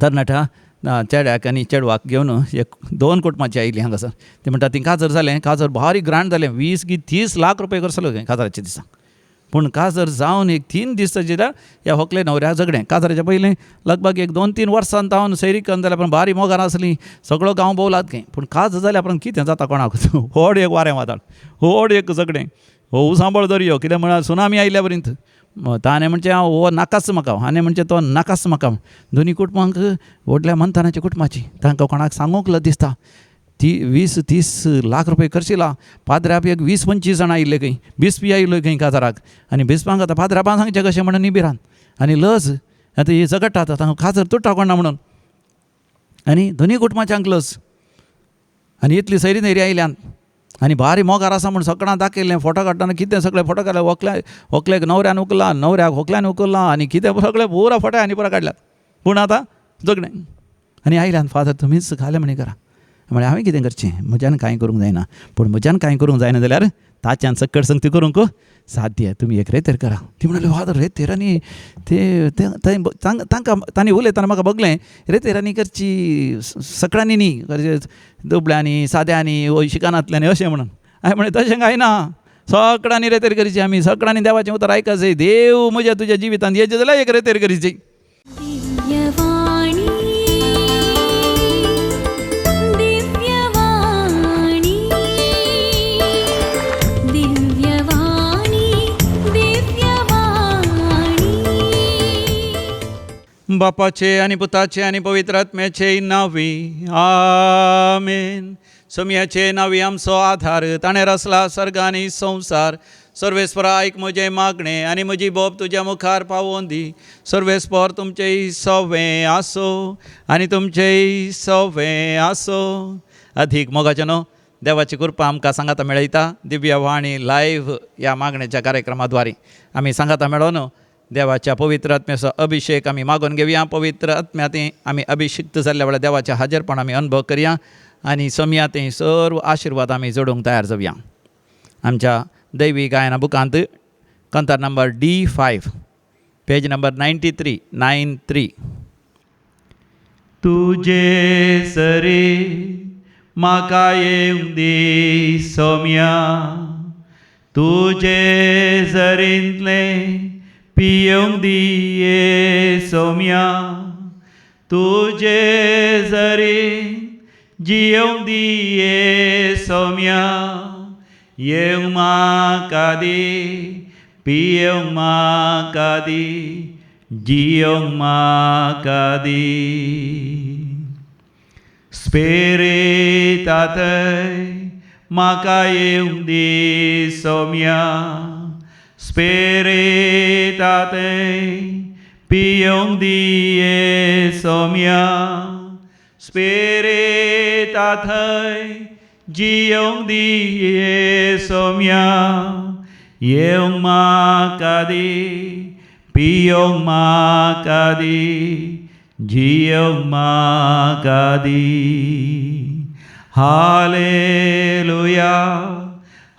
तरणाट्या चेड्याक आनी चेडवाक घेवन एक दोन कुटुंबाची आयिल्ली हांगासर. ती म्हणटा ती काजर जालें, काजर बारीक ग्रांड जालें, 20 की 30 लाख रुपया खर्च जालो काजराच्या दिसा. पूण काजर जावन एक 3 दीस जाल्यार ह्या होकले न्हवऱ्या झगडें. काजराच्या पयलीं लगभग एक 2-3 वर्सां तावन सैरीक जाल्यार पण बारी मोगान आसली, सगळो गांव भोवलात खंय. पूण काजर जाल्या उपरांत कितें जाता कोणाक, व्हड एक वारें वादळ, व्हड एक झगडें, हो सांबाळ दर्यो कितें म्हळ्यार सुनामी आयिल्ल्या पर्यंत. ताणें म्हणचें हांव हो नाकाच म्हाका, हाणें म्हणचें तो नाकाच म्हाका. दोनी कुटुंबांक व्हडल्या मंथनाच्या कुटुंबाची तांकां कोणाक सांगूंक लज दिसता. ती 20-30 लाख रुपये खर्चिला. पाद्र्याप एक 20-25 जाणां आयिल्ले खंय, बिस्पी आयिल्लो खंय काजाराक. आनी बिस्पांक आतां पाद्र्यापान सांगचें कशें म्हणून निबिरान आनी लज आतां ही झगडटा आतां तांकां काजर तुट्टा कोणा म्हणून. आनी दोनी कुटुंबाच्यांक लज. आनी इतली सैरी नैरी आयल्यान आनी भारी मोगार आसा म्हूण सगळ्यां दाखयलें, फोटो काडटना कितें सगळें फोटो काडले, व्हंकल्या व्हंकलेक न्हवऱ्यान उखला, न्हवऱ्याक व्हंकल्यान उखला आनी कितें सगळें पुरा फोटो आनी पुरा काडल्यात. पूण आतां झगडें. आनी आयल्यान फादर तुमीच घाले म्हणी करा. म्हळ्यार हांवें कितें करचें, म्हज्यान कांय करूंक जायना. पूण म्हज्यान कांय करूंक जायना जाल्यार ताच्यान सक्कड संगती करूंक साध्य, तुमी एक रेतेर करा. ती म्हणाली फादर रेतेर आनी ते तांकां तांणी उलयतना म्हाका बगलें रेतेरांनी करची सगळ्यांनी न्ही, दुबळ्यांनी साद्यांनी शिकानांतल्यांनी अशें म्हणून. हांवें म्हणलें तशें कांय ना, सगळ्यांनी रेतेर करची, आमी सगळ्यांनी देवाचें उतर आयकचें. देव म्हज्या तुज्या जिवितांत येयचें जाल्यार एक रेतेर करची. बापाचे आनी पुताचे आनी पवित्र आत्म्याचे नांवी आमेन. सोमयाचे नांवी आमचो आधार, ताणें रचला सर्ग आनी संवसार. सर्वेस्परा आयक म्हजें मागणें आनी म्हजी बोब तुज्या मुखार पावोवन दी. सर्वेस्पर तुमचें सवें आसो आनी तुमचें सवें आसो. अधीक मोगाचें न्हू देवाची कृपा आमकां सांगाता मेळयता दिव्य वाणी लायव्ह ह्या मागण्याच्या कार्यक्रमा द्वारे आमी सांगाता मेळोन देवाच्या पवित्र आत्म्याचो अभिषेक आमी मागून घेवया. पवित्र आत्म्याते आमी अभिषिक्त जाल्ल्या वेळार देवाचें हाजेरपण आमी अनुभव करया आनी सोमया ते सर्व आशिर्वाद आमी जोडूंक तयार जावया. आमच्या दैवी गायना बुकांत कंतार नंबर D5 page number 93 93. तुजे सरी म्हाका येवंक दी सोम्या, तुजे सरींतलें पियोवंक दी सोम्या, तुजे सरी जियोवंक दी सोम्या, येवंक म्हाका दी पियोवंक म्हाका दी जियोवंक म्हाका दी. स्पिरितातय म्हाका येवंक दी सोम्या, स्पिरितातय पियोवंक दी सोम्या, स्पिरितातय जियोवंक दी सोम्या, येवंक म्हाका दी पियोवंक म्हाका दी जियोवंक म्हाका दी. हालेलुया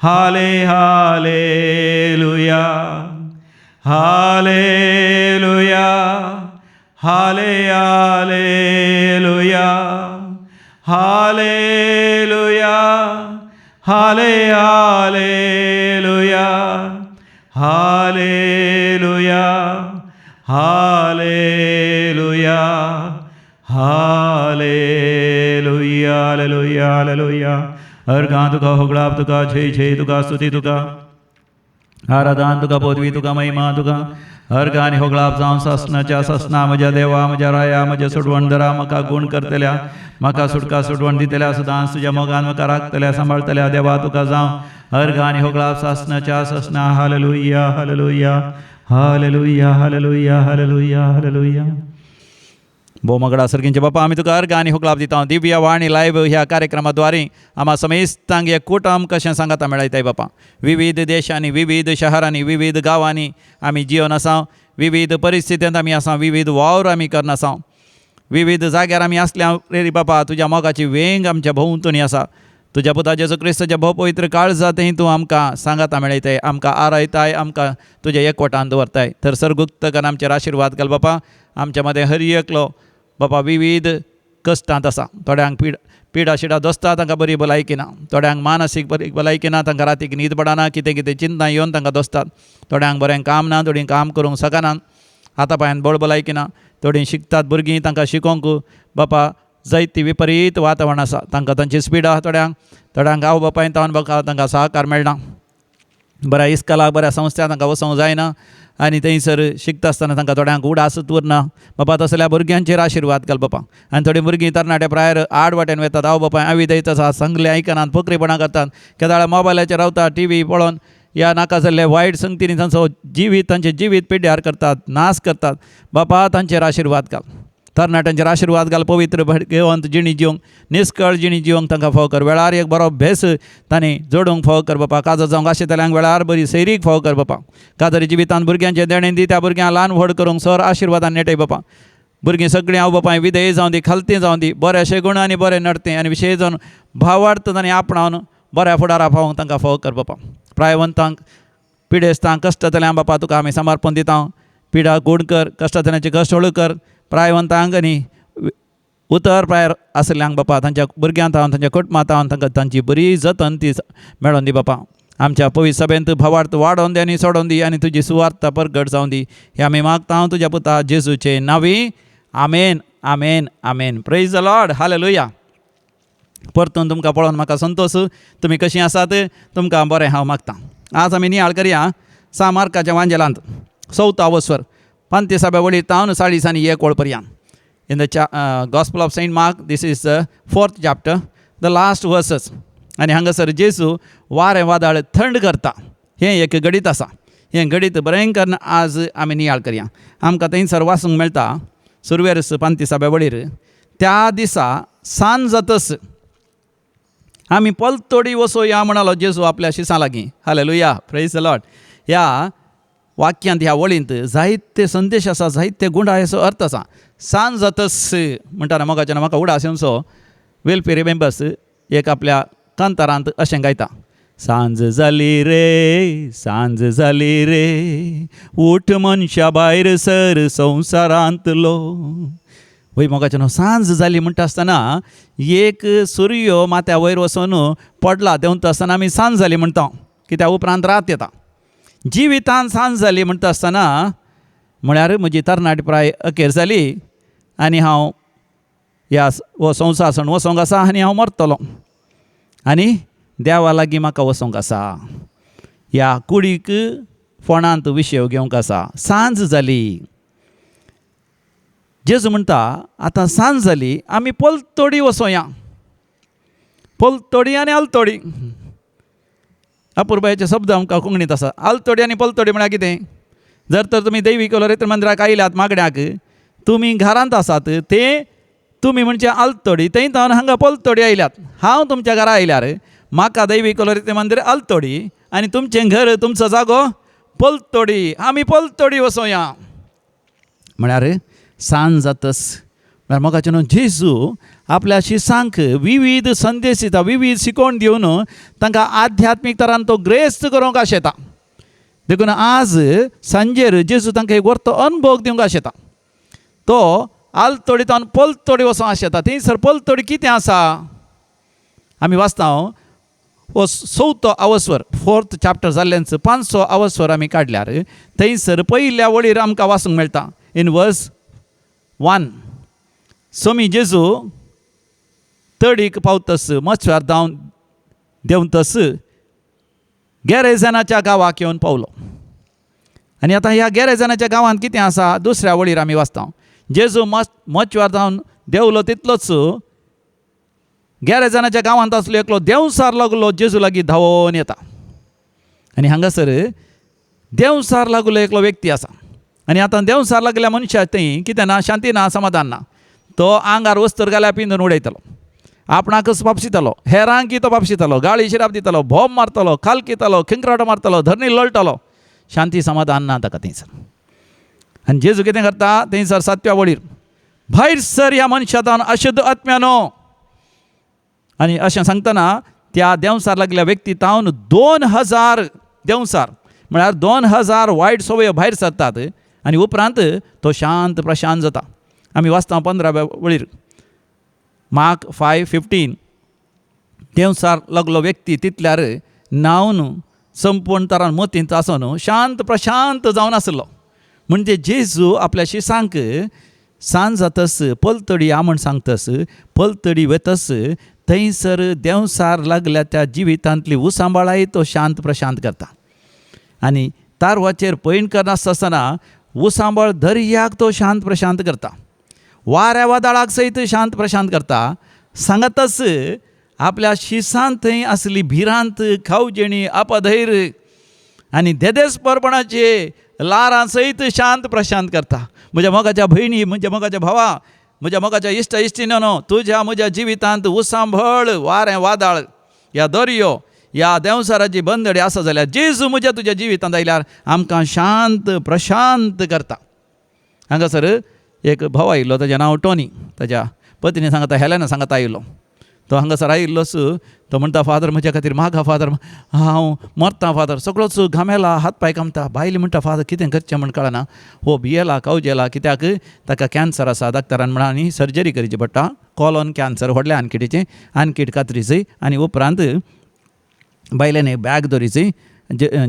हाले हालेलुया हालेलुया हाले हालेलुया हालेलुया हाले hallelujah hallelujah hallelujah hallelujah hallelujah hallelujah. अर्घां तुका होगळाप तुका जय जय तुका स्तुती तुका आराधन तुका पदवी तुका महिमा तुका अर्घ आनी होगळाप जावन सासणाच्या सासणा. म्हज्या देवा म्हज्या राया म्हज्या सोडवणदारा म्हाका गूण करतल्या म्हाका सुटका सोडवण दितल्या सदांच तुज्या मोगान म्हाका राखतल्या सांबाळतल्या देवा तुका जावं अर्घ आनी होगळाप सासणाच्या सासणा. Hallelujah hallelujah hallelujah hallelujah hallelujah hallelujah. भोवमगडा सर्गींचे बापा आमी तुका अर्घ आनी होगळाप दिता. दिव्य वाणी लायव्ह ह्या कार्यक्रमा द्वारे आमा समेस्तांक एक कुटुंब कशें सांगाता मेळयताय बापा. विविध देशांनी विविध शहरांनी विविध गांवांनी आमी जिवन आसा, विविध परिस्थितींत आमी आसा, विविध वावर आमी करना आसा, विविध जाग्यार आमी आसल्या रे बापा तुज्या मोगाची वेंग आमच्या भोंवतणी आसा. तुज्या पुता जेजू क्रिस्ताच्या भोव पवित्र काळजांतय तूं आमकां सांगाता मेळयताय, आमकां आरायताय, आमकां तुज्या एकवटान दवरताय. तर सरगुप्त कर आमचेर आशिर्वाद घाल बापा. आमच्या मदें हर एकलो बापा विविध कश्टांत आसा. थोड्यांक पिडा शिडा दोसता, तांकां बरी भलायकी ना. थोड्यांक मानसीक बरी भलायकी ना, तांकां रातीक न्हीद पडना, कितें कितें चिंता येवन तांकां दोसतात. थोड्यांक बरें काम ना, थोडीं काम करूंक शकनात, हाता पांयान बळ भलायकी ना. थोडीं शिकतात भुरगीं, तांकां शिकोवंक बापा जायती विपरीत वातावरण आसा, तांकां तांची स्पीड आसा. थोड्यांक थोड्यांक आवय बापायन तावन बाका तांकां सहकार मेळना, बऱ्या इस्कलाक बऱ्या संस्थ्या तांकां वचोंक जायना आनी थंयसर शिकता आसतना तांकां थोड्यांक उडासत उरना. बापा तसल्या भुरग्यांचेर आशिर्वाद घाल बापा. आनी थोडीं भुरगीं तरणाटे प्रायर आड वाटेन वतात, आवय बापाय आवी आसा सांगलें आयकनात, पोकरीपणां करतात, केदाळा मोबायलाचेर रावतात, टी व्ही पळोवन या नाका जाल्ले वायट संगतींनी तांचो जिवीत तांचें जिवीत पिड्ड्यार करतात, नाश करतात. बापा तांचेर आशिर्वाद घाल, तरणाट्यांचेर आशिर्वाद घाल, पवित्र घेवंत जिणी जिवंक, निस्कळ जिणी जिवंक तांकां फावो कर. वेळार एक बरो भेस तांणी जोडूंक फावो कर बापा. काजर जावंक आशिल्ल्यांक वेळार बरी सैरीक फावो कर बापा. काजरी जिवितांत भुरग्यांचें देणें दी, त्या भुरग्यांक ल्हान व्हड करूंक सर आशिर्वादान नेटय बापा. भुरगीं सगळीं आवय बापाय विधेय जावं दी, खालतीं जावं दी, बरें अशें गुण आनी बरें नडतें आनी विशय जावन भावार्थ तांणी आपणावन बऱ्या फुडारा पावोवंक तांकां फावो कर बापा. प्रायवंतांक पिडेस्तांक कश्टतल्यांक बापा तुका आमी समर्पण दिता. पिडा गूण कर, कश्टतल्यांचे कश्ट हळू कर. प्रायवंतांक आनी उतर प्रायर आशिल्ल्यांक बापा तांच्या भुरग्यांक तावन तांच्या कुटुंबां तावन तांकां तांची बरी जतन ती मेळोन दी बापा. आमच्या पवित्र सभेंत भावार्थ वाडोवन दी आनी सोडोवन दी आनी तुजी सुवार्थ परगट जावन दी. हे आमी मागता तुज्या पुता जेजूचे नांवी, आमेन, आमेन, आमेन. Praise the Lord, hallelujah. परतून तुमकां पळोवन म्हाका संतोश. तुमी कशीं आसात? तुमकां बरें हांव मागतां. आज आमी नियाळ करया सा मार्काच्या वांजेलांत चवथो अवस्वर 35व्या वळी तावन 40 आनी 1 वळ पर्यंत. In the gospel of Saint Mark, this is the 4th chapter, the last verses. आनी हांगासर जेजू वारें वादळ थंड करता हें एक गणीत आसा. हें गणीत बरें करून आज आमी नियाळ करया. आमकां थंयसर वाचूंक मेळटा सुरवेर 35व्या वळीर, त्या दिसा सांज जातच आमी पलतोडी वचोया म्हणालो जेजू आपल्या शिसां लागीं. हालेलुया, प्रेज the Lord. ह्या वाक्यांत ह्या वळींत जायते संदेश आसा, जायते गुंडायचो अर्थ आसा. सांज जातच म्हणटाना मोगाच्यान म्हाका उडास येवचो वेलपी रिमेंबर्स एक आपल्या कांतारांत अशें गायता, सांज जाली रे, सांज जाली रे, उठ मनशा भायर सर संवसारांतलो. वय मोगाच्यान सांज जाली म्हणटा आसतना एक सुर्यो माथ्या वयर वचून पडला देंवता आसतना आमी सांज जाली म्हणटा, कित्याक उपरांत रात येता. जिवितान सांज जाली म्हणटा आसतना म्हळ्यार म्हजी तरणाटी प्राय अखेर जाली आनी हांव ह्या हो संवसार सण वचोंक आसा आनी हांव मरतलो आनी देवा लागीं म्हाका वचोंक आसा, ह्या कुडीक फोणांत विशय घेवंक आसा. सांज जाली. जेजू म्हणटा आतां सांज जाली, आमी पलतोडी वचोया. पलतोडी आनी आलतोडी, अपुरबायेचे शब्द आमकां कोंकणींत आसा. आलतोडी आनी पलतोडी म्हळ्यार कितें? जर तर तुमी दैवीक लोरेत्र मंदिराक आयल्यात मागण्याक, तुमी घरांत आसात ते तुमी म्हणजे आलतोडी, थंय तावन हांगा पलतोडी आयल्यात. हांव तुमच्या घरा आयल्यार म्हाका दैवीक लोरेत्र मंदीर आलतोडी आनी तुमचें घर तुमचो जागो पलतोडी. आमी पलतोडी वचोया म्हळ्यार सांज जातच. म्हळ्यार मोगाचें न्हू जेजू आपल्या शिसांक विविध संदेश दिता, विविध शिकवण दिवन तांकां आध्यात्मीक तरान तो ग्रेस्त करूंक आशेता. देखून आज सांजेर जेजू तांकां एक वर्तो अनुभव दिवंक आशेता. तो आलतोडी तावन पलतोडी वचोंक आशेता. थंयसर पलतोडी कितें आसा आमी वाचता. हो चवथो अवस्वर, 4th chapter जाल्ल्यान 500 अवस्वर आमी काडल्यार थंयसर पयल्या वळीर आमकां वाचूंक मेळटा इन वर्स 1, सोमी जेजू तडीक पावतस मचव्यार धांवन देंवतस गेरेजनाच्या गांवाक येवन पावलो. आनी आतां ह्या गेरेजनाच्या गांवांत कितें आसा दुसऱ्या वळीर आमी वाचता. जेजू मचव्यार धांवन देंवलो तितलोच गेरेजनाच्या गांवांत आसलो एकलो देंवसार लागलो जेजू लागीं धांवोन येता. आनी हांगासर देंवसार लागलो एकलो व्यक्ती आसा. आनी आतां देंवसार लागल्या मनशाक थंय कितें ना, शांती ना, समाधान ना. तो आंगार वस्तर घाल्यार पिंदून उडयतलो, आपणाकच पापशितलो, हेरांकी तो पापशितलो, गाळी शिराप दितलो, भोम मारतलो, खालकितलो, खिंकराटो मारतलो, धरणी लोळटलो. शांती समाधान ना ताका थंयसर. आनी जेजू कितें करता थंयसर 7व्या वळीर, भायर सर ह्या मनशातान अशुद्ध आत्म्यानो. आनी अशें सांगतना त्या देंवसार लागल्या व्यक्ती तावन 2000 देंवसार म्हळ्यार 2000 वायट सवयो भायर सरतात आनी उपरांत तो शांत प्रशांत जाता. आमी वाचता 15व्या वळीर, मार्क 5:15. देंवचार लागलो व्यक्ती तितल्यार न्हांवन संपूर्ण तरान मतींत आसून शांत प्रशांत जावन आसलो. म्हणजे जेजू आपल्या शिसांक सांज जातस पलतडी या म्हण सांगतस, पलतडी वेतस थंयसर देंवचार लागल्या त्या जिवितांतली उसांबाळाय तो शांत प्रशांत करता. आनी तारवाचेर पयण करनासतना उसांबाळ दर्याक तो शांत प्रशांत करता, वाऱ्या वादळाक सयत शांत प्रशांत करता. सांगतस आपल्या शिसांत थंय आसली भिरांत, खावजेणी, अपधैर्य आनी देदेसपरपणाचे ल्हारां सयत शांत प्रशांत करता. म्हज्या मोगाच्या भयणी, म्हज्या मोगाच्या भावा, म्हज्या मोगाच्या इश्ट इश्टिणीनो, तुज्या म्हज्या जिवितांत उसांबळ, वारें वादळ या दर्यो या देंवचाराची बंदडी आसा जाल्यार जेजू म्हज्या तुज्या जिवितांत आयल्यार आमकां शांत प्रशांत करता. हांगासर एक भाव आयिल्लो, ताजें नांव टॉनी. ताज्या पत्नी सांगता, हेलेना सांगता आयिल्लो. तो हांगासर आयिल्लोच, तो म्हणटा, फादर म्हज्या खातीर मागा फादर, हांव मरता फादर, सगळोच घामेला, हात पांय कामता. बायल म्हणटा, फादर कितें करचें म्हण कळना, हो भियेला, कावजेला, कित्याक ताका कॅन्सर आसा. डाक्टरान म्हणा आनी सर्जरी करची पडटा, कॉलॉन कॅन्सर, व्हडल्या आनकिटीचें, आनकीट कातरीची. आनी उपरांत बायल्यान एक बॅग दवरीची,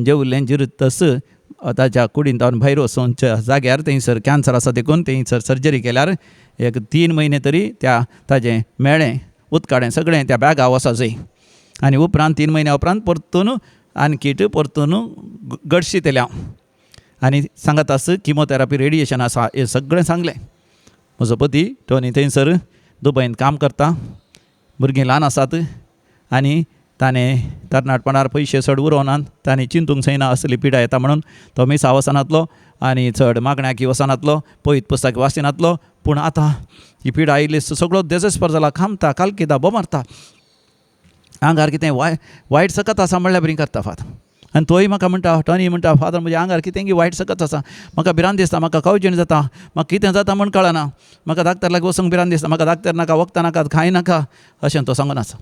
जेवलें जिरतस ताच्या कुडीन तावन भायर वचून जाग्यार थंयसर कॅन्सर आसा देखून थंयसर सर्जरी केल्यार एक 3 म्हयने तरी त्या ताजें मेळ्ळें उदकाडें सगळें त्या बॅगा वचो जाय. आनी उपरांत 3 म्हयन्या उपरांत परतून आनकीट परतून गडशीतलें हांव. आनी सांगत आस किमोथेरापी, रेडिएशन आसा, हें सगळें सांगलें. म्हजो पती टोनी थंयसर दुबयन काम करता, भुरगीं ल्हान आसात आनी ताणें तरणाटपणार पयशे चड उरोवनात, ताणें चिंतूंक जायना असली पिडा येता म्हणून. तो मिसा वचनातलो आनी चड मागण्याकी वचनातलो, पयत पुस्तक वाचिनातलो. पूण आतां ही पिडा आयिल्ली, सगळो देजेस्पर जाला, खामता, कालकिता, बोमारता, आंगार कितें वायट सकत आसा म्हणल्यार बरी करता फादर. आनी तोय म्हाका म्हणटा, टॉनी म्हणटा, फादर म्हज्या आंगार कितें वायट सकत आसा, म्हाका भिरांत दिसता, म्हाका कावजेण जाता, म्हाका कितें जाता म्हण कळना, म्हाका डाक्टर लागीं वचूंक भिरांत दिसता, म्हाका डाक्टर नाका, वखदां नाका, खांय नाका, अशें तो सांगून आसा.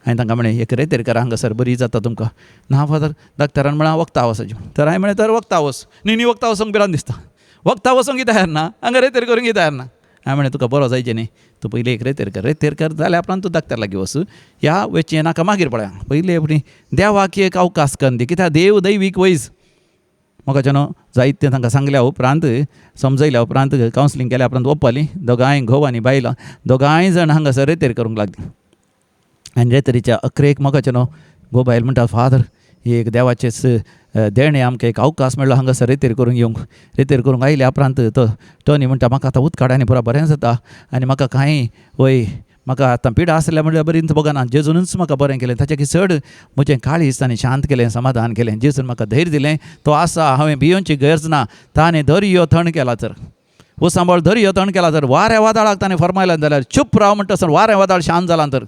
हांवें तांकां म्हणलें, एक रेतेर करा हांगासर, बरी जाता तुमकां. ना फादर, डाक्टरान म्हळां वखदां वचचें. तर हांवें म्हणलें, तर वखदां वच. न्ही न्ही, वखदां वचूंक भिरांत दिसता, वखदां वचूंक तयार ना, हांगा रेतेर करूंक तयार ना. हांवें म्हणलें, तुका बरो जायचें न्ही, तूं पयलीं एक रेतेर कर, रेतेर कर जाल्यार उपरांत तूं डाक्टर लागीं वच, ह्या वचचें नाका मागीर पळया, पयलीं आपली देवाक एक अवकाश करून दी, कित्याक देव दैवीक वैज. म्हाका न्हू जायतें तांकां सांगल्या उपरांत, समजयल्या उपरांत, कावन्सिलींग केल्या उपरांत ओप्पाली दोगांय घोव आनी बायलां दोगांय जाण हांगासर रेतेर करूंक लागलीं. आनी रेतरीच्या अकरेक म्हाका न्हू घोव बायल म्हणटा, फादर एक देवाचेच देणें आमकां एक अवकाश मेळ्ळो हांगासर रेतेर करूंक येवंक. रेतेर करूंक आयल्या उपरांत तो टॉनी म्हणटा, म्हाका आतां उदकाड आनी पुरा बरें जाता आनी म्हाका कांय वय म्हाका आतां पिडा आसल्या म्हणल्यार बरी बगना, जेजूनच म्हाका बरें केलें, ताच्या चड म्हजें काळीज ताणें शांत केलें, समाधान केलें, जेजून म्हाका धैर्य दिलें, तो आसा, हांवें भियोवची गरज ना, ताणें दर्यो थंड केला तर, उसांबळ दर्यो थंड केला तर, वाऱ्या वादळाक ताणें फरमायलें जाल्यार चूप राव म्हणटा सर वाऱ्या वादळ शांत जालां तर,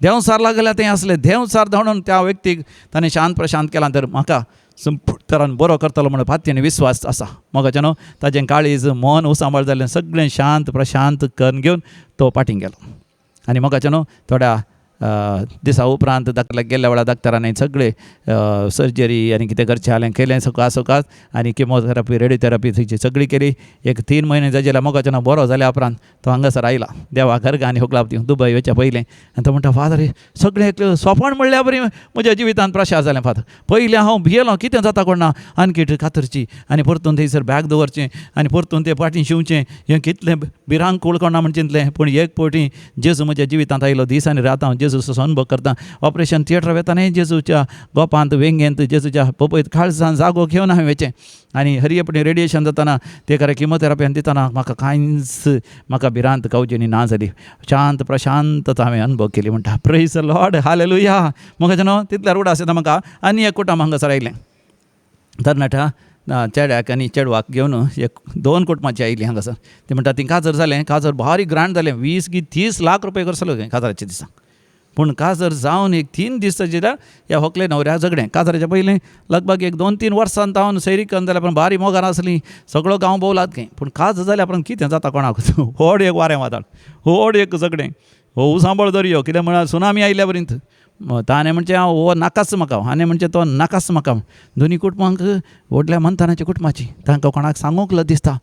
देंवचार लागल्या तें आसलें, देंवचार धांवडून त्या व्यक्तीक ताणें शांत प्रशांत केलां तर म्हाका संपूर्ण बरो करतलो म्हणून फात्यान विस्वास आसा. म्हाका न्हू ताजें काळीज मन उसांबळ जाल्लें सगळें शांत प्रशांत करून घेवन तो पाटीं गेलो. आनी म्हाका न्हू थोड्या दिसा उपरांत डाक्टराक गेल्ल्या वेळार डाक्टरांनी सगळे सर्जरी आनी कितें करचें जालें केलें सकाळ सकाळ आनी किमोथेरपी रेडियोथेरपी थंयची सगळी केली. एक 3 म्हयने जाले जाल्यार म्हाका न्हू बरो जाल्या उपरांत तो हांगासर आयला देवा घरगा आनी होगला दुबय वचच्या पयलें. आनी तो म्हणटा, फादर सगळें एक सोंपण म्हणल्यार बरी म्हज्या जिवितांत प्रशास जालें फादर. पयलें हांव भियेलो कितें जाता कोण ना, आनकी कातरची आनी परतून थंयसर बॅग दवरचें आनी परतून तें फाटीं शिंवचें, हें कितलें भिरांकूळ कोण ना म्हण चिंतलें. पूण एक फावटी जेजू म्हज्या जिवितांत आयलो, दीस आनी रात हांव जेजूचो अनुभव करता. ऑपरेशन थिएटर वेताना जेजूच्या गोपांत वेंगेंत जेजूच्या पपयत काळजान जागो घेवन हांवें वचें. आनी हरयेपणी रेडिएशन जाताना ते खरें किमोथेरपी दितना म्हाका कांयच म्हाका भिरांत कावजेणी ना जाली, शांत प्रशांतता हांवें अनुभव केली. म्हणटा प्रेज the Lord, hallelujah. म्हाका न्हू तितल्या उडास येता म्हाका. आनी एक कुटुंब हांगासर आयलें, तरणाट्या चेड्याक आनी चेडवाक घेवन एक 2 कुटुंबाची आयली हांगासर. ती म्हणटा ती काजर जालें, काजर भारी ग्रांड जालें, 20 की 30 लाख रुपये खर्च जालो काजराच्या दिसा. पूण काजर जावन एक 3 दीस जाल्यार ह्या होकले न्हवऱ्या झगडें. काजराच्या पयलीं लगभग एक 2-3 वर्सां जावन सैरीकन जाल्यार पण भारी मोगान आसली, सगळो गांव भोवलात खंय. पूण काजर जाल्यार पण कितें जाता कोणाक, व्हड एक वारें वादळ, व्हड एक झगडें, हो उसांबळ दर्यो कितें म्हळ्यार सुनामी आयल्या पर्यंत. ताणें म्हणचें हांव हो नाकाच म्हाका, आनी म्हणचें तो नाकाच म्हाका. दोनी कुटुंबांक व्हडल्या मंथनाच्या कुटुंबाची तांकां कोणाक सांगूंक लज दिसता.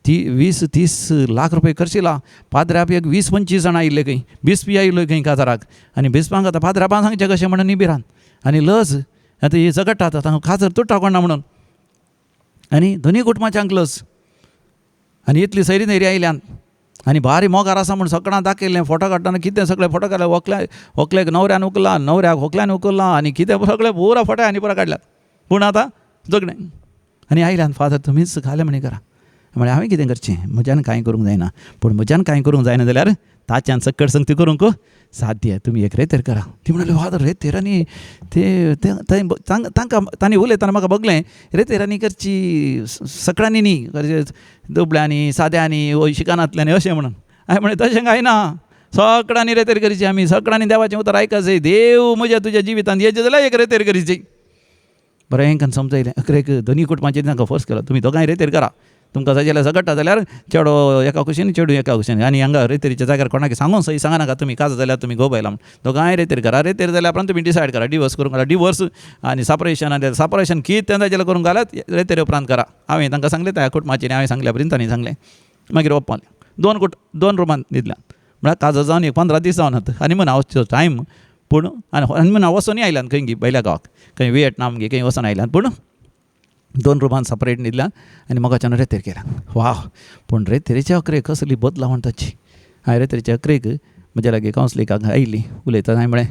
ती 20-30 लाख रुपये खर्चिला. पाद्र्याप एक 20-25 जाणां आयिल्ले खंय, बिस्पी आयिल्लो खंय काजाराक. आनी बिस्पांक आतां पाद्र्यापान सांगचें कशें म्हणून निबिरान आनी लज. आतां ही झगडटात, आतां काजर तुट्टा कोणा म्हणून. आनी दोनूय कुटुंबाच्यांक लज. आनी इतली सैरी नैरी आयल्यान आनी भारी मोगार आसा म्हूण सगळ्यां दाखयलें. फोटो काडटना कितें सगळें फोटो काडले. व्हंकल्या व्हंकलेक न्हवऱ्यान उखला, न्हवऱ्याक व्हंकल्यान उखल्ला आनी कितें सगळें पुरा फोटे आनी पुरा काडल्यात. पूण आतां झगडें. आनी आयल्यान, फादर तुमीच घाले म्हणी करा. म्हळें, हांवें कितें करचें? म्हज्यान कांय करूंक जायना. पूण म्हज्यान कांय करूंक जायना जाल्यार ताच्यान सक्कड संगती करूंक साध्य. तुमी एक रेतेर करा. ती म्हणाली, फादर, रेतेरांनी ते तांकां तांणी उलयतना म्हाका भोगलें, रेतेरांनी करची सगळ्यांनी न्ही, दुबळ्यांनी, साद्यांनी, शिकनातल्यांनी अशें म्हणून. हांवें म्हणलें, तशें कांय ना, सगळ्यांनी रेतेर करची. आमी सगळ्यांनी देवाचें उतर आयकचें. देव म्हज्या तुज्या जिवितांत येयचें जाल्यार एक रेतेर करची. बरें हेंकां समजयलें. अकरेक दोनी कुटुंबाचेर तांकां फोर्स केलो, तुमी दोगांय रेतेर करा. तुमकां जाय जाल्यार झगडटा जाल्यार चेडो एका कुशीन, चेडूं एका कुशीन. आनी हांगा रेतेरीच्या जाग्यार कोणाक सांगून सही सांगनाका नाका तुमी काजार जाल्यार तुमी घोव बायलां म्हूण. दोगांय रेतेर करा. रेतेर जाल्या उपरांत तुमी डिसायड करा, डिवोर्स करूंक घाला डिवोर्स आनी सपरेशन, आनी सपरेशन कितें जाय जाल्यार करूंक घालात, रेतेर उपरांत करा. हांवें तांकां सांगलें. त्या कुटुंबाचेर हांवें सांगल्या परी तांणी सांगलें. मागीर ओप्पन दोन कुट दोन रुमान न्हिदल्या. म्हळ्यार काजार जावन एक 15 दीस जावन आनी म्हण वचचो टायम. पूण आनी म्हण वचोनूय आयल्यान खंय गी भायल्या गांवाक, खंय विएटनाम गी खंय वचोन आयल्यान. पूण दोन रुमान सपरेट न्हिदल्यान आनी मोगाच्यान रेतेर केल्या. वा, पूण रेतेरीच्या अकरेक कसली बदलावण ताची. हांवें रेतेरीच्या अकरेक म्हज्या लागीं कावन्सलिंगाक आयिल्ली उलयतना हांवें म्हळें,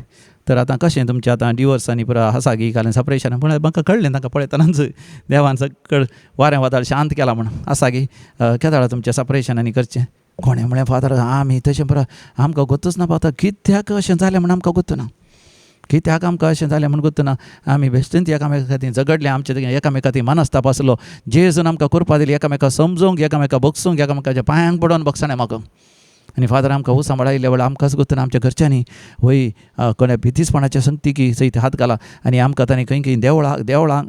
तर आतां कशें तुमचें? आतां डिवोर्स आनी पुरो आसा गी काल्यान सपरेशन? पूण म्हाका कळ्ळें, तांकां पळयतनाच देवान सकळ वारें वादळ शांत केलां म्हूण. आसा गी केदाळा तुमचें सपरेशन आनी करचें? कोणें म्हळें, फादर, आमी तशें पुरो आमकां गोत्तूच ना पावता. कित्याक अशें जालें म्हूण आमकां गोत्तू ना, कित्याक आमकां अशें जालें म्हूण गोत्तू ना. आमी बेश्टेंच एकामेका खातीर झगडले. आमचे एकामेका खातीर मनस्ताप आसलो. जेजून आमकां कृपा दिली एकामेका समजूंक, एकामेका भोगसूंक, एकामेकाच्या पांयांक पडोवन भोगसणें म्हाका. आनी फादर, आमकां हो सांबाळायिल्ल्या वेळार आमकांच गोत्तू ना. आमच्या घरच्यांनी वय कोणा भितीसपणाच्या संगतीकी सयत हात घाला आनी आमकां तांणी खंय खंय देवळां देवळां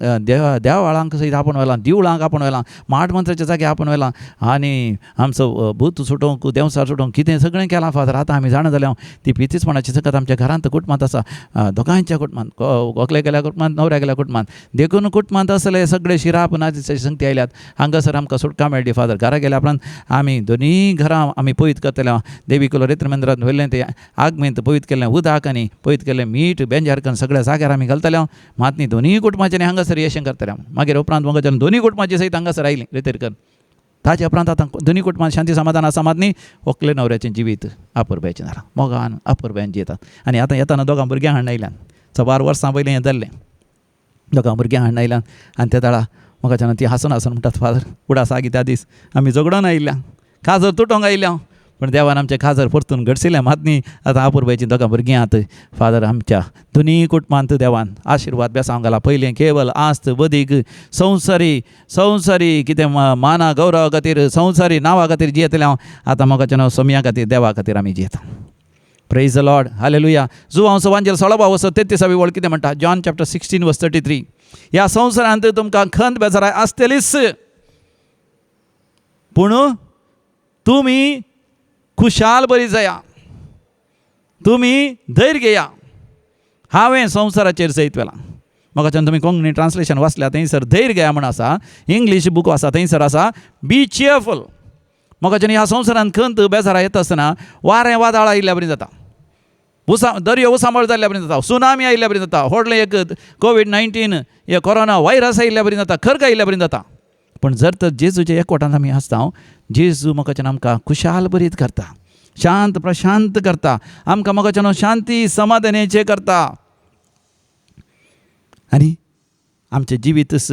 देवळांक सयत आपोवन व्हेलां, दिवळांक आपोवन व्हेलां, माट मंत्राच्या जाग्यार आपोवन व्हेलां आनी आमचो भूत सुटोवंक, देंवचार सुटोवंक कितें सगळें केलां. फादर, आतां आमी जाणा जाल्या, ती पितीसपणाची सकत आमच्या घरांत, कुटुंबांत आसा, दोगांयच्या कुटुंबांत, व्हंकले गेल्या कुटुंबांत, न्हवऱ्या गेल्या कुटुंबांत. देखून कुटुंबांत असले सगळे शिराप नाची संगती आयल्यात. हांगासर आमकां सुटका मेळ्ळी. फादर, घरा गेल्या उपरांत आमी दोनूय घरां आमी पवित्र करतले. देवी कुलो रेत्र मंदिरांत व्हेल्लें तें आगमेंत पवित्र केल्लें उदक आनी पवित्र केल्लें मीठ बेंजार करून सगळ्या जाग्यार आमी घालतले. मात न्ही दोनूय कुटुंबाचें हांगासर येशें करतले. मागीर उपरांत मोगाच्यान दोनूय कुटुंबाची सयत हांगासर आयलीं रेतेर कर. ताच्या उपरांत आतां दोनूय कुटुंबांत शांती समाधान आसा. मात न्ही व्हंकले न्हवऱ्याचें जिवीत अपुरबायेचें जालां. मोगान अपुरबायेन जियेतात. आनी आतां येताना दोगां भुरग्यां हाडून आयल्यान. सबार वर्सां पयलीं हें जाल्लें. दोगां भुरग्यां हाडून आयल्यान आनी ते दाडा मोगाच्यान ती हांसून हांसून म्हणटात, फादर, उडास आगी त्या दीस आमी झगडोन आयिल्ल्या, काजर तुटोंक आयिल्ल्या, पूण देवान आमचें काजर परतून घडसिलें. मात न्ही आतां अपुरबायेचीं दोगां भुरगीं आहात. फादर, आमच्या दोनूय कुटुंबांत देवान आशिर्वाद बेसांव घाला. पयलें केवल आस्त बदीक संवसारी संवसारी कितें माना गौरवा खातीर, संवसारी नांवा खातीर जियेतलें हांव. आतां मोगाच्या सोमया खातीर, देवा खातीर आमी जियेता. प्रेज the Lord, hallelujah. जुवांव सुवांजेल 16वा वसो 33वी वळ कितें म्हणटा? John chapter 16 verse 33. ह्या संवसारांत तुमकां खंत बेजाराय आसतलीच, पूण तुमी खुशाल बरी जाया, तुमी धैर्य घेया, हांवें संवसाराचेर जैत व्हेलां. म्हाका तुमी कोंकणी ट्रान्सलेशन वाचल्या, थंयसर धैर्य घेया म्हण आसा. इंग्लीश बूक आसा, थंयसर आसा बी चियरफूल. म्हाका ह्या संवसारांत खंत बेजारा येता आसतना वारें वादळ आयिल्ल्या बरी जाता, उसा दर्यो उसांबळ जाल्ल्या बरी जाता, सुनामी आयिल्ल्या बरी जाता, व्हडलें एक कोवीड-19 हे कोरोना व्हायरस आयिल्ल्या बरी जाता, खर्ग आयिल्ल्या बरी जाता. पूण जर तर जेजूच्या एकवटान आमी आसता, जेजू म्हाका आमकां खुशाल बरीत करता, शांत प्रशांत करता, आमकां म्हाका शांती समाधानाचें करता आनी आमचें जिवीतच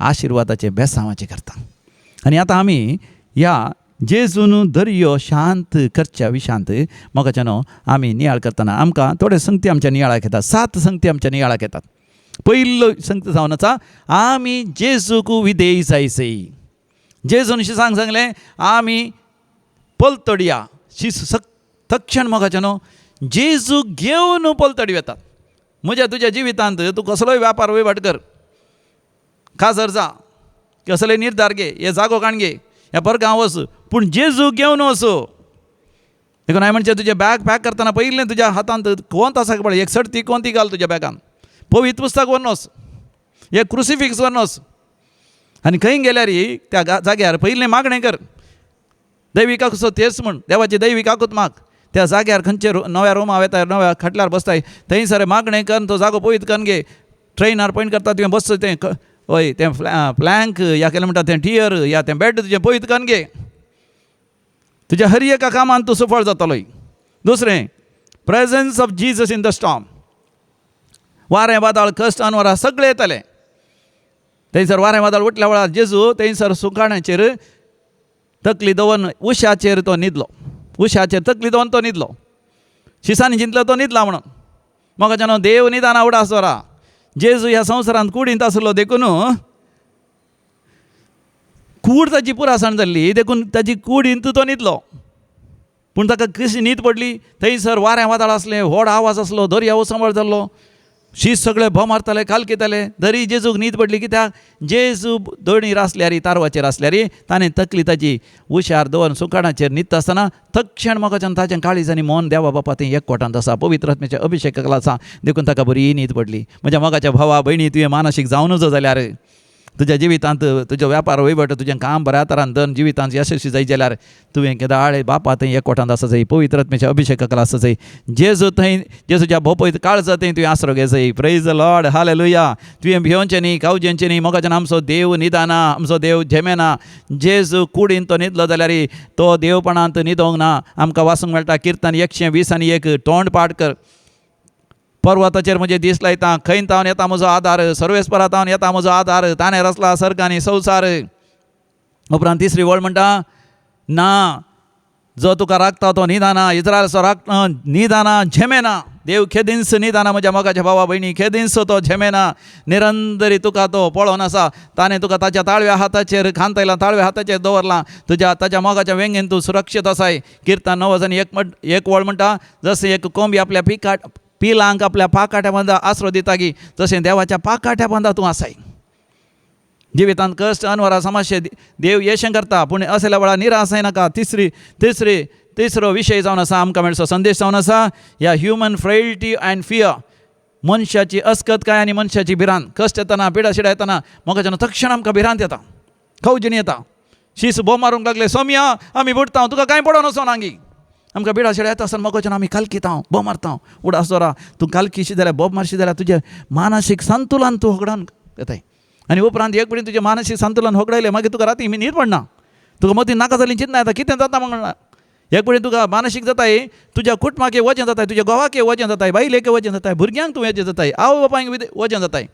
आशिर्वादाचें बेसांवाचें करता. आनी आतां आमी ह्या जेजून दर्यो शांत करच्या विशांत मोगाच्यानो आमी नियाळ करतना आमकां थोडे संगती आमच्या नियाळाक येतात. सात संगती आमच्या नियाळाक येतात. पयलो संगत जावन आसा, आमी जेजूक विधेय जायसय. जेजून शिसांक सांगलें, आमी पलतडया. शीस तक्षण मोगाच्यानो जेजू घेवन पलतडी वेतात. म्हज्या तुज्या जिवितांत तूं कसलोय व्यापार वयवाट कर, काजर जा, कसलोय निर्धार घे, हे जागो काण घे, ह्या परगांव वच, पूण जेजू घेवन वच. देखून हांवें म्हणचें, तुजें बॅग पॅक करतना पयलें तुज्या हातांत कोंत आसा पळय, एक सडती कोंती घाल तुज्या बॅगान, पवित्र पुस्तक व्हरून वच, एक क्रुसिफिक्स व्हरून वच आनी खंय गेल्यार त्या जाग्यार पयलें मागणें कर. दैवीक आकुसो तेच म्हण देवाची दैवीक आकूत माग. त्या जाग्यार खंयचे नव्या रुमा वेताय, नव्या खाटल्यार बसताय, थंयसर मागणें करून तो जागो पवित्र करून घे. ट्रेनार पॉयंट करता तुवें बसचो तें हय तें प्लँक या केलें म्हणटा तें टियर या तें बेड तुजें पवित्र करून घे. तुज्या हर एका कामान तूं सफळ जातलोय. दुसरें, presence of Jesus in the storm. वारें वादळ कश्ट अनवरा सगळें येतालें. थंयसर वारें वादळ उठल्या वेळार जेजू थंयसर सुकाण्याचेर तकली दवरून उशाचेर तो न्हिदलो. उशाचेर तकली दवरून तो न्हिदलो. शिसांनी जिंतलो तो न्हिदला म्हणून म्हाका देव न्हिदाना उडास दवरा. जेजू ह्या संवसारांत कुडींत आसलो देखून कूड ताची पुरासण जाल्ली, देखून ताची कुडींत तो न्हिदलो. पूण ताका कशी न्हीद पडली? थंयसर वारें वादळ आसलें, व्हड आवाज आसलो, दर्या उसंबळ जाल्लो, शीत सगळे भोव मारताले, कालकिताले. तरी जेजूक न्हीद पडली कित्याक? जेजू दोणीर आसल्यार, तारवाचेर आसल्यार ताणें तकली ताची उशार दवरून सुकाणाचेर न्हिदता आसतना तक्षण म्हाका ताचें काळीज आनी मन देवा बापा तें एकवटांत आसा, पवित्र आत्म्याच्या अभिशेकाक आसा, देखून ताका बरी न्हीद पडली. म्हज्या मोगाच्या भावा भयणी, तुवें मानसीक जावनूच जाल्यार तुज्या जिवितांत तुजो व्यापार वयवट, तुजें काम बऱ्या तरान दन जिवितांत यशस्वी जायत जाल्यार तुवें केदाळे बापा थंय एकवटांत आसा जाय, पवित्र आत्म्याच्या अभिशेकाक आसा जाय. जेजू थंय जेजूच्या भोपयत काळजा थंय तुवें आसरो घे जाय. Praise the Lord, hallelujah. तुवें भियोवचें न्ही, कावजेचें न्ही. मोगाच्यान आमचो देव न्हिदना, आमचो देव झेमेना. जेजू कुडीन तो न्हिदलो जाल्यार तो देवपणांत न्हिदोंक ना. आमकां वाचूंक मेळटा किर्तन 120:1, तोंड पाठ कर. पर्वताचेर म्हजे दीस लायता, खंय तावन येता म्हजो आदार, सर्वेस्परा तावन येता म्हजो आदार, ताणें रचला सर्ग आनी संवसार. उपरांत तिसरी वळ म्हणटा, ना जो तुका राखता तो न्हिदना, इस्रायलाचो राखता न्हिदना, झेमेना. देव खेदींस न्हिदना म्हज्या मोगाच्या भावा भयणी, खेदींस तो झेमेना. निरंतरी तुका तो पळोवन आसा. ताणें तुका ताच्या ताळव्या हाताचेर खांतयला, ताळव्या हाताचेर दवरला. तुज्या ताच्या मोगाच्या वेंगेन तूं सुरक्षीत आसाय. किर्तन 9:1 वळ म्हणटा, जशें एक कोंबी आपल्या पिकाट पिलांक आपल्या पाकाट्या बांदा आसरो दिता की, जशें देवाच्या पाकाट्या बांदा तूं आसाय. जिवितांत कश्ट अनवरा समस्या देव येशें करता, पूण असल्या वेळार निराश जायनाका. तिसरी तिसरी तिसरो विशय जावन आसा आमकां मेळचो संदेश जावन आसा ह्या ह्युमन फ्रेल्टी अँड फियर, मनशाची अस्कतकाय आनी मनशाची भिरांत. कश्ट येतना, पिडा शिडा येतना मोगाच्यान तक्षण आमकां भिरांत येता, खवजणी येता. शीस बोम मारूंक लागले, सोमया आमी बुडटा, तुका कांय पडोन वचोन आंगी. आमकां बिडा शिडा येता आसतना मोगाच्यान आमी कालकिता, बोब मारता. उडास दवरा, तूं कालकिशी जाल्यार, बोब मारशी जाल्यार तुजें मानसीक संतुलन तूं होगडावन येताय. आनी उपरांत एक पडी तुजें मानसीक संतुलन होगडायलें, मागीर तुका राती न्हीद पडना, तुका मतीन नाका जाल्लीं चिंतना येता, कितें जाता म्हणून. एक पडी तुका मानसीक जाताय, तुज्या कुटुंबाक वजें जाताय, तुज्या घोवाक वजें जाताय, बायलेक वजें जाताय, भुरग्यांक तूं वजें जाताय, आवय बापायक वजें जाताय.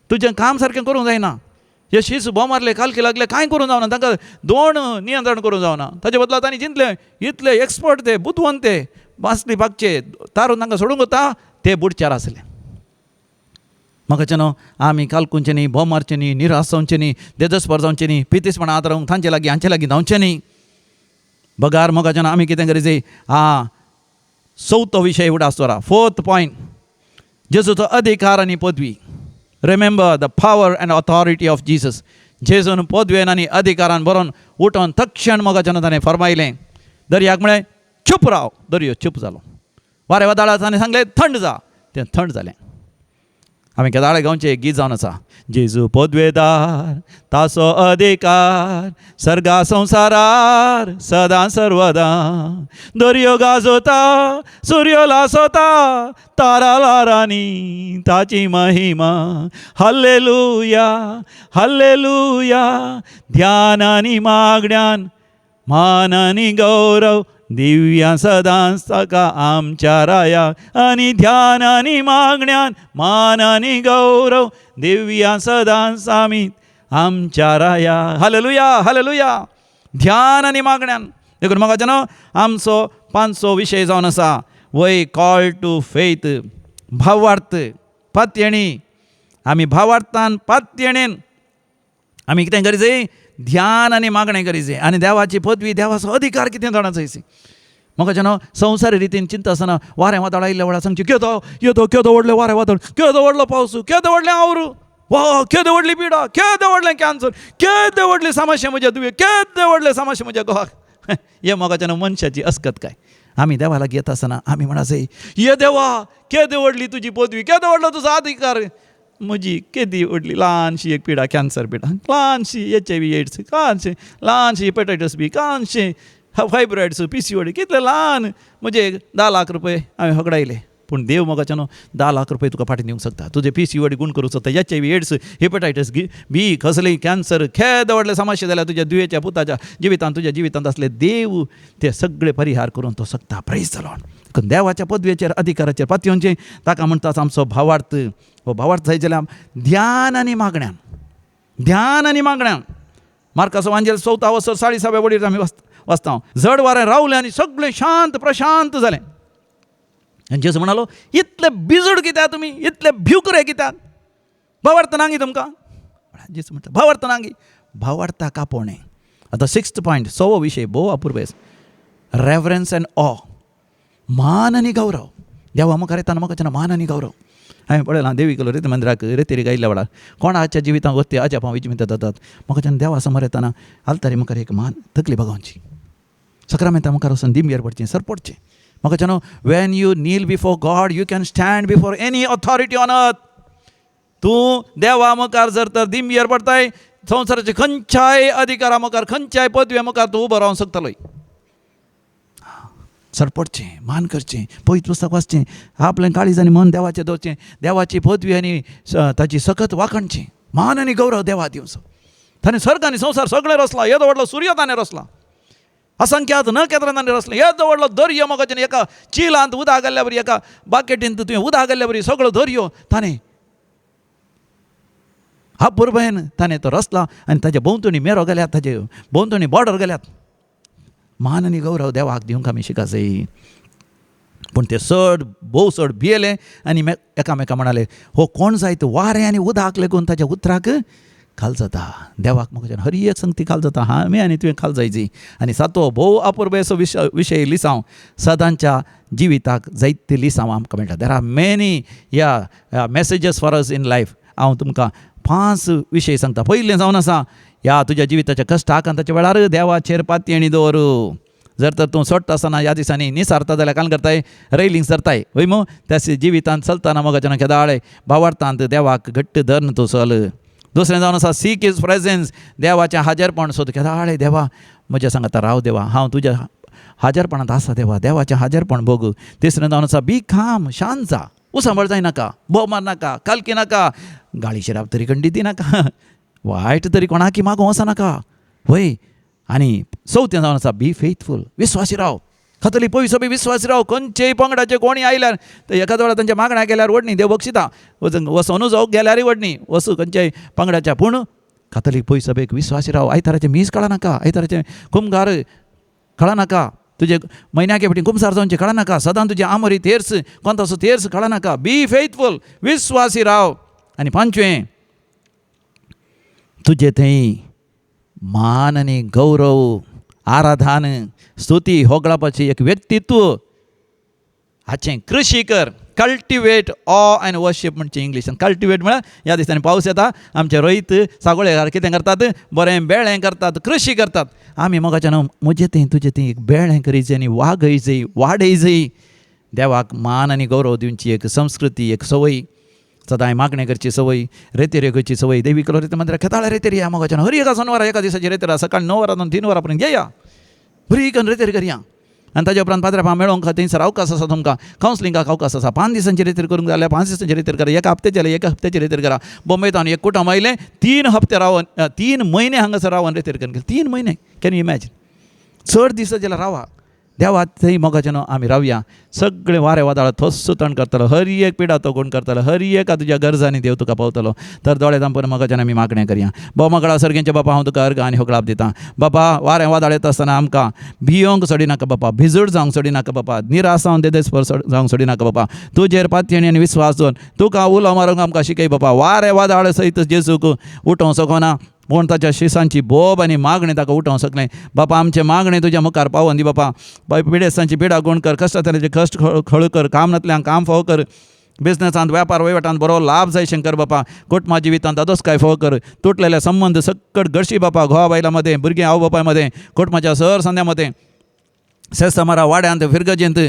तुजें काम सारकें करूंक जायना. हे शीस बोम मारले, कालकी लागले, कांय करूंक जावना, तांकां दोन नियंत्रण करूंक जावना. ताचे बदला तांणी जिंतले इतले एक्सपर्ट ते, बुदवंत ते, मासली बागचे तारून तांकां सोडूंक वता, ते बुडचार आसले. म्हाका न्हू आमी कालकुंचे न्ही, बोम मारचे न्ही, निराश जावचें न्ही, देदस्पर जावचें न्ही, पितीसपणां आदार तांचे लागीं हांचे लागीं धांवचें न्ही. बगार मोगाच्यान आमी कितें करी जाय? आं, चवथो विशय उडास दवरा, फोर्थ पॉयंट, जेजूचो अधिकार आनी पदवी. Remember the power and authority of Jesus. जेजून पदवेन आनी अधिकारान बरोवन उठोन तक्षण मोगाच्यान ताणें फरमायलें, दर्याक म्हळें चूप राव, दर्यो चूप जालो. वारें वादळा ताणें सांगलें थंड जा, तें थंड जालें. आमी केदाळे गांवचें एक गीत जावन आसा, जेजू पदवेदार ताचो अधिकार सर्गा संवसारार सदां सर्वदां, दर्यो गाजोता सुर्यो लासोता तारा लारांनी ताची महिमा, हल्लेलुया हल्लेलुया. ध्यान आनी मागण्यान मान आनी गौरव दिव्या सदांच ताका आमच्या राया, आनी ध्यान आनी मागण्यान मान आनी गौरव दिव्या सदांच आमी आमच्या राया. Hallelujah hallelujah. ध्यान आनी मागण्यान. देखून म्हाका न्हू आमचो पांचवो विशय जावन आसा, वय कॉल टू फेथ, भावार्थ पातयेणी. आमी भावार्थान पातयेणेन आमी कितें करी जाय? ध्यान आनी मागणें करी जाय. आनी देवाची पदवी, देवाचो अधिकार कितें जाणा जाय. म्हाका न्हू संवसारी रितीन चिंता आसतना वारें वादळ आयिल्ल्या वेळार सांगचें, केदो येदो केदो व्हडलें वारें वादळ, केदो व्हडलो पावस, केदो व्हडलें आवरू, वा केदो व्हडली पिडा, केदो व्हडलें कॅन्सर, केदे व्हडली समस्या म्हज्या तुवें, केदे व्हडलें समस्या म्हज्या घोवाक. हे मोगाच्या न्हू मनशाची अस्कत काय. आमी देवा लागीं येता आसतना आमी म्हणा जाय, ये देवा केदे व्हडली तुजी पदवी, केदो व्हडलो तुजो अधिकार, म्हजी केदी व्हडली ल्हानशी एक पिडा, कॅन्सर पिडा, ल्हानशी HIV AIDS, ल्हानशी ल्हानशी हेपेटायटीस बी, ल्हानशी. फायब्रॉयड्स, पीसीओडी, कितले ल्हान म्हजे 10 लाख रुपये हांवें होगडायले. पूण देव मोगाच्यानो 10 लाख रुपये तुका फाटीं दिवंक शकता. तुजे पीसीओडी गुण करूंक शकता, HIV, AIDS, hepatitis B, कसलेय कॅन्सर, खेद व्हडले समस्या जाल्यार तुज्या दुयेच्या पुताच्या जिवितांत, तुज्या जिवितांत आसले देव ते सगळे परिहार करूंक तो शकता. प्रेज the Lord. देवाच्या पदवेचेर, अधिकाराचेर पातयेवचें ताका म्हणटात आमचो भावार्थ. हो भावार्थ जाय जाल्यार ध्यान आनी मागण्यान, ध्यान आनी मागण्यान. मार्काचो वांजेल 4 वसर 6.5 वडीर आमी वाचता. जड वारें रावलें आनी सगळें शांत प्रशांत जालें. आनी जेजू म्हणालो, इतले बिजूड कित्याक तुमी, इतले भिवकुरे कित्याक, भावार्थ नांगी तुमकां. जेजू म्हणटा भावार्थ नांगी, भावार्थाक आपोवणें. आतां 6th point, 6वो विशय भोव अपुरबेस, रेवरन्स एंड ऑ, मान आनी गौरव. देवा मुखार येताना म्हाका मान आनी गौरव. हांवें पळयलां देवी कलो रेती मंदिराक रेतेरी आयिल्ल्या वेळार कोणाच्या जिवितांत वत्ती अजापां विजमिता जातात. म्हाका देवा समोर येताना आल्तारी मुखार एक मान तकली बगावची, सक्रामेंता मुखार वचून दिमयेर पडचें, सरपडचें. म्हाका न्हू, when you kneel before God you can stand before any authority on earth. तूं देवा मुखार जर तर दिमयेर पडताय, संवसाराचे खंयच्याय अधिकारा मुखार, खंयच्याय पदवे मुखार तूं उबो रावंक शकतलोय. सरपडचें, मान करचें, पवित्र पुस्तक वाचचें, आपलें काळीज आनी मन देवाचें दवरचें, देवाची पदवी आनी ताची सकत वाखणची, मान आनी गौरव देवा दिवचो. ताणें सर्ग आनी संवसार सगळें रचला, येदो व्हडलो सूर्य ताणें रचला, असंख्यात नखेत्रां ताणें रचलें, येदो व्हडलो दर्यो मोगाचें एका चिलांत उदक घाल्ल्या बरी, एका बाकेटींत तुवें उदक घाल्ल्या बरी सगळो दर्यो ताणें अपुरबायेन ताणें तो रचला आनी ताजे भोंवतणी मेरो घाल्यात, ताजे भोंवतणी बॉर्डर घाल्यात. मान आनी गौरव देवाक दिवंक आमी शिकासय. पूण ते चड भोव चड भियेले आनी एकामेका म्हणाले, हो कोण जायत वारें आनी उदक लेगून ताच्या उतराक खाल जाता. देवाक म्हाका हर एक संगती खाल जाता, आमी आनी तुवें खाल जायची. आनी सातवो भोव अपुरबायेचो विशय लिसांव, सदांच्या जिविताक जायते लिसांव आमकां मेळटा. There are many yeah messages for us in life. हांव तुमकां 5 विशय सांगता. पयलें जावन आसा, ह्या तुज्या जिविताच्या कश्ट आकांताच्या वेळार देवाचेर पातयेणी दवर. जर तर तूं सोडटा आसतना ह्या दिसांनी निसारता जाल्यार काल करताय, रैलिंग सरताय वय मू, त्यास जिवितांत चलतना मोगाच्यान केदाळे भावार्थांत देवाक घट्ट धरून तूं चल. दुसरें जावन आसा, सीक his presence, देवाचें हाजेरपण सोद. केदाळे देवा म्हज्या सांगता राव देवा, हांव तुज्या हाजेरपणांत आसा देवा, देवाचें हाजेरपण भोग. तिसरें जावन आसा, बी काम, शांत जा, उसांबळ जायनाका, बोव मारनाका, कालकी नाका, गाळी शिराप तरी कंडी दिनाका, वायट तरी कोणाकी मागूं वचनाका वय. आनी चवथें जावन आसा, बी फेथफूल, विस्वासी राव. खातली पयसो बी विस्वासी राव. खंयचेय पंगडाचे कोणी आयल्यार ते एकाच वेळार तांच्या मागण्या केल्यार वडणी देव बक्षिता, वचोनू जावं गेल्यारय वडणी वचूं खंयच्याय पंगडाच्या. पूण कातोलीक पयसो बेग विस्वासी राव. आयताराचें मीस कळनाका, आयताराचें कुमगार कळनाका, तुजे म्हयन्याक फाटी कुमसार जावचें कळनाका, सदां तुजें आमोरी तेर्स कोंतासो तेर्स कळनाका. बी फेथफूल, विस्वासी राव. आनी पांचवें, तुजे थंय मान आनी गौरव, आराधन, स्तुती होगळापाची एक व्यक्तित्व हाचें कृशी कर. कल्टिवेट ऑ एंड वर्शीप म्हणचें इंग्लिशान. कल्टिवेट म्हळ्यार ह्या दिसांनी पावस येता, आमचे रोयत सागोळेकार कितें करतात, बरें बेळें करतात, कृशी करतात. आमी मोगाच्यान म्हजें थंय तुजें थंय एक बेळें करीत आनी वागय जय वाडय जय. देवाक मान आनी गौरव दिवची एक संस्कृती, एक संवय, सदांय मागणें करची संवय, रेतेर करची संवय. देवी कलो रेते मंदिराक खेताळे रेतेर या मोगाच्यान हर एका सोनवारा एका दिसाची रेतेर सकाळी 9 वरां 3 वरां पर्यंत येया, बरी करून रेतेर करया. आनी ताज्या उपरांत पाद्रा मेळोंक थंयसर अवकाश आसा तुमकां, कावन्सिलिंगाक अवकाश आसा. 5 दिसांची रेतेर करूंक जाल्यार 5 दिसांची रेतेर करा, एका हप्त्याचे जाल्यार एका हप्त्याची रेतेर करा. बॉम्बेंत एक कुटुंब आयलें, 3 हप्ते रावन, 3 म्हयने हांगासर रावन रेतेर करून गेले. 3 म्हयने, can you imagine. चड दीस जाल्यार रावा देवा थंय मोगाच्यान आमी रावया. सगळें वारें वादळ थोस्सो तण करतलो, हर एक पिडा तो कोण करतलो, हर एका तुज्या गरजांनी देव तुका पावतलो. तर दोळे धांपून मोगाच्यान आमी मागणें करया. भोव मगळा सर्गेंच्या बापा, हांव तुका अर्घ आनी होगळाप दितां बापा. वारें वादळ येता आसतना आमकां भियोंक सोडिनाका बापा, भिजूड जावंक सोडिनाका बापा, निराश जावन देदेस्पर जावंक सोडिनाका बापा. तुजेर पातयेणी आनी विस्वास दवर तुका उलो मारूंक आमकां शिकय बापा. वारें वादळ सयत जेजूक उठोवंक शकना, पूण ताच्या शिसांची बोब आनी मागणें ताका उठोवंक शकलें बापा. आमचें मागणें तुज्या मुखार पावोन दी बापा. पिडेस्तांची पिडा गुण कर, कश्टांतल्याचे कश्ट खळ कर, काम नातल्यांक काम फावो कर, बिजनसांत व्यापार वहिवाटांत बरो लाभ जाय शंकर बापा. कुटुंबा जिवितांत दादोसकाय फावो कर, तुटलेले संबंद सक्कट घडशी बापा. घोवा बायलां मदें, भुरगीं आवय बापाय मदें, कुटुंबाच्या सर संद्या मदें सेसमारा वाड्यांत फिरगजेंत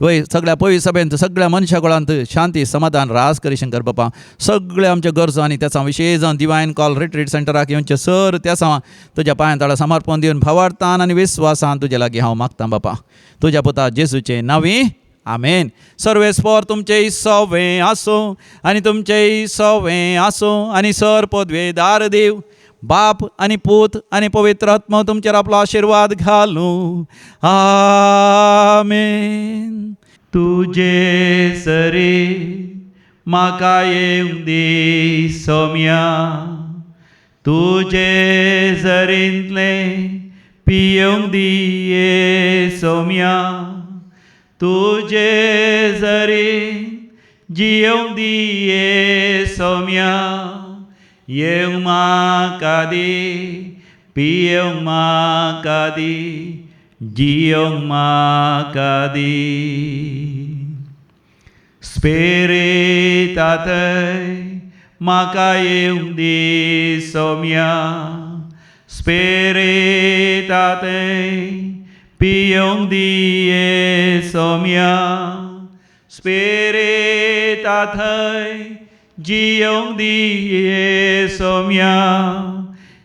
वय सगळ्या पवी सभेंत सगळ्या मनशाकुळांत शांती समाधान रास करी शंकर बापा. सगळे आमचे गरजो आनी त्याचा विशेष जावन डिवायन कॉल रिट्रीट सेंटराक येवचे सर त्या तुज्या पांयां तळा समर्पण दिवन भावार्थान आनी विस्वासान तुजे लागीं हांव मागतां बापा, तुज्या पुता जेजूचे नांवी, आमेन. सर्वेस्पर तुमचेय सवें आसूं आनी तुमचेय सवें आसूं आनी सर पदवेदार देव बाप आनी पूत आनी पवित्र आत्मा तुमचेर आपलो आशिर्वाद घालूं, आमेन. तुजे सरी म्हाका येवंक दी सोम्या, तुजे जरींतलें पियोवंक दी ये सोम्या, तुजे जरी जियोवंक दी ये सोम्या, येवंक म्हाका दी, पियोवंक म्हाका दी, जियोवंक म्हाका दी. स्पिरितातय म्हाका येवंक दी सोम्या, स्पिरितातय पियोवंक दी ये सोम्या, स्पिरिताथय जियोवंक दी ये सोम्या,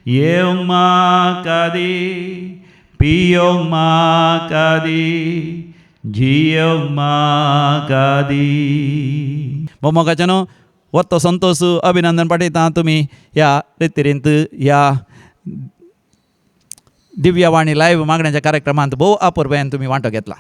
येवंक म्हाका दी, पियोवंक म्हाका दी, जियोवंक म्हाका दी. मोगाच्यानो न्हू वत्तो संतोष अभिनंदन पाठयता तुमी ह्या रितीरींत ह्या दिव्यवाणी लायव्ह मागण्याच्या कार्यक्रमांत भोव अपुरबायेन तुमी वांटो घेतला.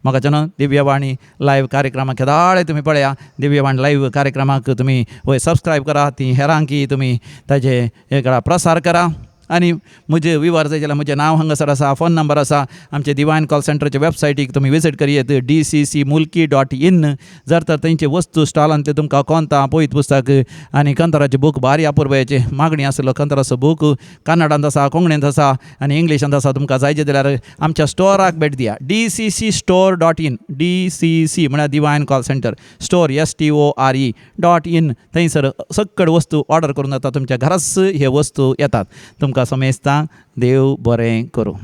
म्हाका न्हू दिव्यवाणी लायव्ह कार्यक्रमाक केदाळे तुमी पळया, दिव्यवाणी लायव्ह कार्यक्रमाक तुमी वय सबस्क्रायब करा, ती हेरांकी तुमी ताजे हे करा, प्रसार करा. आनी म्हजें विवर जाय जाल्यार म्हजें नांव हांगासर आसा, फोन नंबर आसा. आमचे डिवायन कॉल सेंटराचे वेबसायटीक तुमी विजीट करयेत, dccmulki.in. जर तर थंयचे वस्तू स्टॉलांतले तुमकां कोंता पयत पुस्तक आनी कंतराचे बूक भारी अपुरबायेची मागणी आसलो कंतराचो बूक कन्नडांत आसा, कोंकणींत आसा आनी इंग्लिशांत आसा. तुमकां जाय जाल्यार आमच्या स्टोराक भेट दिया, dcc store.in. D C C म्हळ्यार divine call centre store, STORE.in. थंयसर सगळे वस्तू ऑर्डर करून जाता, तुमच्या घराच हे वस्तू येतात. तुमकां समेस्तांक देव बरें करूं.